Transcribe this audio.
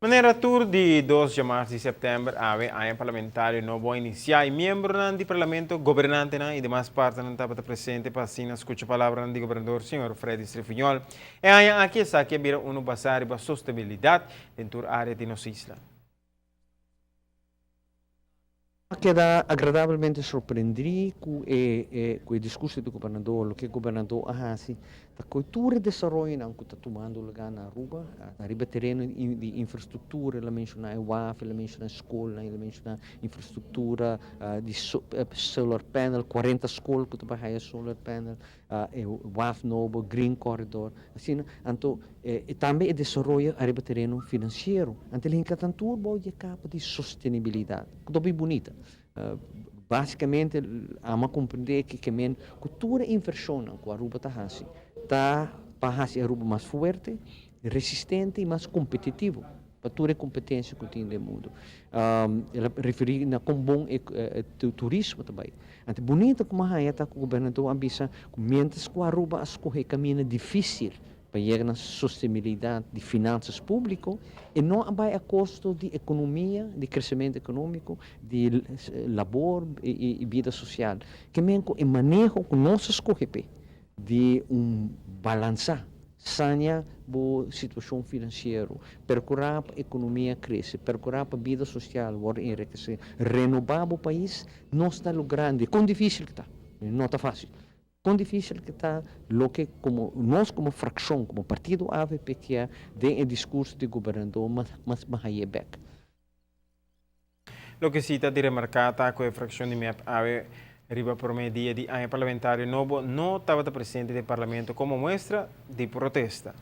Manera tur di dos djamars di sèptèmber awe aña parlamentario nobo a inisiá i miembronan di parlamento, gobernantenan i demas partnernan tabata presente pa asina skucha palabranan di gobernador señor Freddy Strefiñol. E aña aki esaki a bira unu basá riba sostenibilidat den tur área di nos isla. A keda agradablemente sorprendí ku e ku e diskurso di gobernador. Loke e gobernador a hasi ta koe tur e desaroyonan ku ta tumando lugá na Aruba, riba tereno di infrastruktura, el a menshoná e waf, el a menshoná e skolnan, el a menshoná infrastruktura di solar panel, 40 skol ku ta bai haya solar panel, e waf nobo, green corridor, asina. Anto e tambe e desaroyo ariba tereno finansiero. Anto el hinka tan tur bou di e kapa di sostenibilidat, ku ta hopi bunita. Basikamente amo a komprendé ke ke men ku tur e invershonnan ku Aruba ta hasi ta pa hasi Aruba mas fuerte, resistente i mas kompetitivo. Pa tur e kompetensia ku tin den mundu. El a referí na kon bon e turismo ta bai. Anto bunito ku mi a haña ta ku gobernador a bisa ku miéntras ku Aruba a skohe e kaminda difísil pa yega na sostenibilidat di finansas públiko, e no a bai a kosto di ekonomia, di kresementu ekonómiko, di labor i bida sosial. Ke men ku e maneho ku nos a skohe p'e di un balansá, saña bo situashon finansiero, perkurá pa ekonomia krese, perkurá pa bida sosial wòrdu enrikesé, renobá bo pais, nos ta lo grandi. Kon difísil ku ta? No ta fásil. Kon difísil ku ta loke komo nos komo frakshon, komo partido avp kier den e diskurso di gobernador mas bahay'é bèk. Loke si ta di remarká ta ku e frakshon di mep awe riba promé dia di aña parlamentario nobo no tabata presente den parlamento komo muestra di protesta.